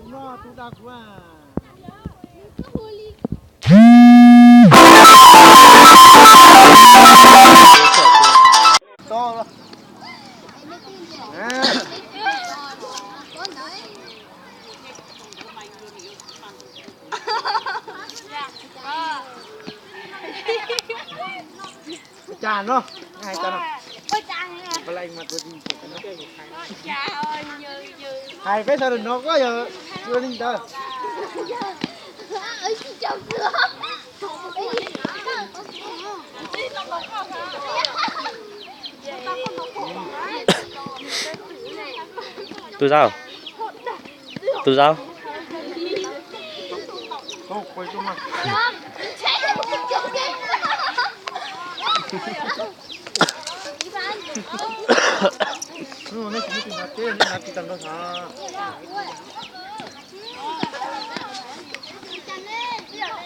Cas no, hais peb sawv daws no kuj yog ua li ntawd. Tus zaum, tus zaum.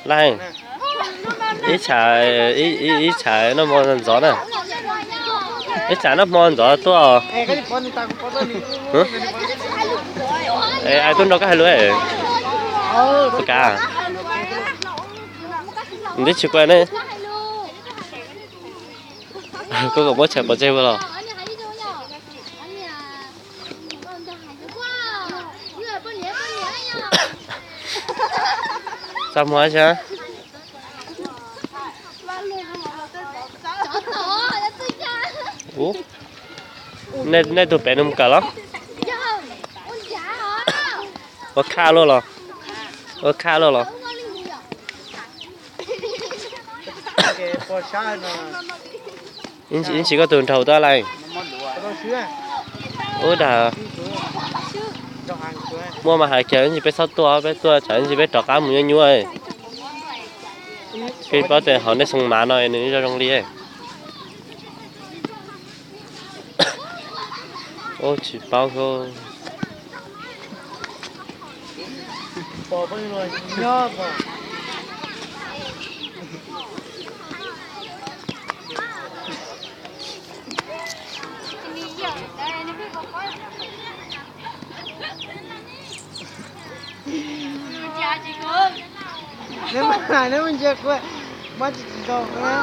Leej, ib tsam, ib tsam noj hmo ntxov na. Ib tsam noj hmo ntxov tuaj. Ai tuaj nrog koj hais lus. Puas kav? Twb tsis kua ne. Koj kom muab tshais pov tseg ua los. Txaj muag sab. Nej tug pem no mus kawm los? Ua khaj luaj los? Ua khaj luaj los? Ib ntsis koj tus nraug tuaj laj. Ub dag. Muaj mas hais kiag ib ntsis peb txhob tuaj, peb tuaj tsam ib ntsis peb rov qab mus nyuaj nyuaj. Peb paub tias hauv nej xoo mav no nws zoo zoo li. Ub tsis paub. Neb mus ntsia kuv, muab tsis tsis zoo na.